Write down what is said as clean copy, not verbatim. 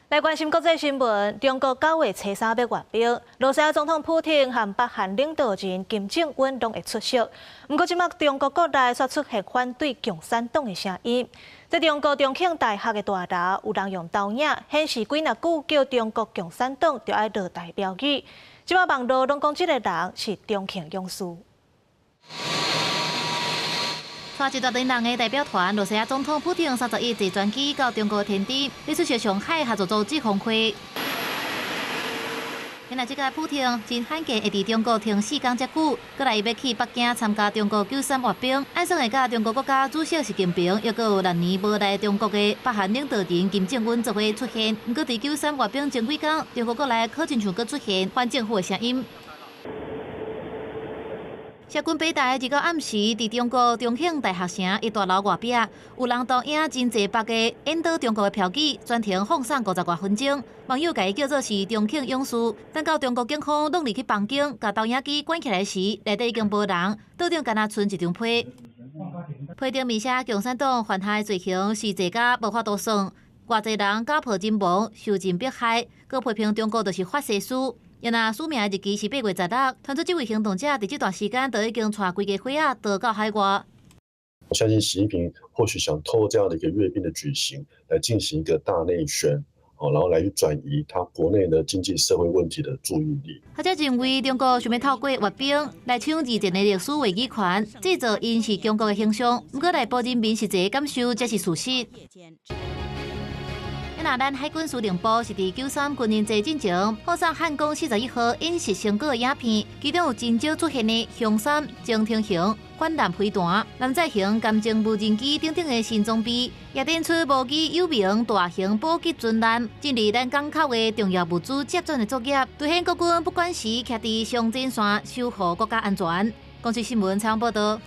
來關心國際新聞，中國9月初3欲閱兵，羅西亞總統普廷和北韓領導人金正恩攏會出席。毋過，這擺中國國內煞出現反對共產黨的聲音。在中國重慶大學的大樓，有人用投影顯示幾若句叫中國共產黨著愛落台標語。這擺網路攏講這個人是重慶勇士。帶一大群人的代表團，羅西亞總統普廷31坐專機到中國天津，欲出席上海合作組織峰會。今仔這個普廷真罕見會佇中國停4工遮久，閣來伊欲去北京參加中國93閱兵，按算會佮中國國家主席習近平，抑閣有6年無來中國的北韓領導人金正恩做伙出現。毋過佇93閱兵前幾工，中國國內閣親像閣出現反政府的聲音。社群平台29暗時，佇中國重慶大學城一大樓外壁，有人投影真濟幅的引導中國的標語，全程放送50外分鐘。網友共伊叫做是重慶勇士。等到中國警方攏入去房間，共投影機關起來時，內底已經無人，桌頂干焦賰一張批。批頂面寫共產黨犯下的罪行是濟甲無法度算，偌濟人家破人亡，受盡迫害，閣批評中國就是法西斯。因若署名的日期是8月16，傳出這位行動者佇這段時間就已經帶規家伙仔逃到海外。我相信習近平或許想透過這樣的一個閱兵的舉行，來進行一個大內宣，哦，然後來去轉移他國內的經濟社會問題的注意力。學者認為，中國想欲透過閱兵來搶二戰的歷史話語權，製造𪜶是強國的形象。毋過內部人民實際感受才是事實。若咱海軍司令部是佇93軍人節進前，放送漢光41號演習成果的影片，其中有真少出現的雄三、蜻蜓型反艦飛彈、艦載型艦偵無人機等等的新裝備，也展出無語有名大型補給船艦進入咱港口的重要物資接轉的作業，凸顯國軍不管時徛佇上前線守護國家安全。公視新聞採訪報導。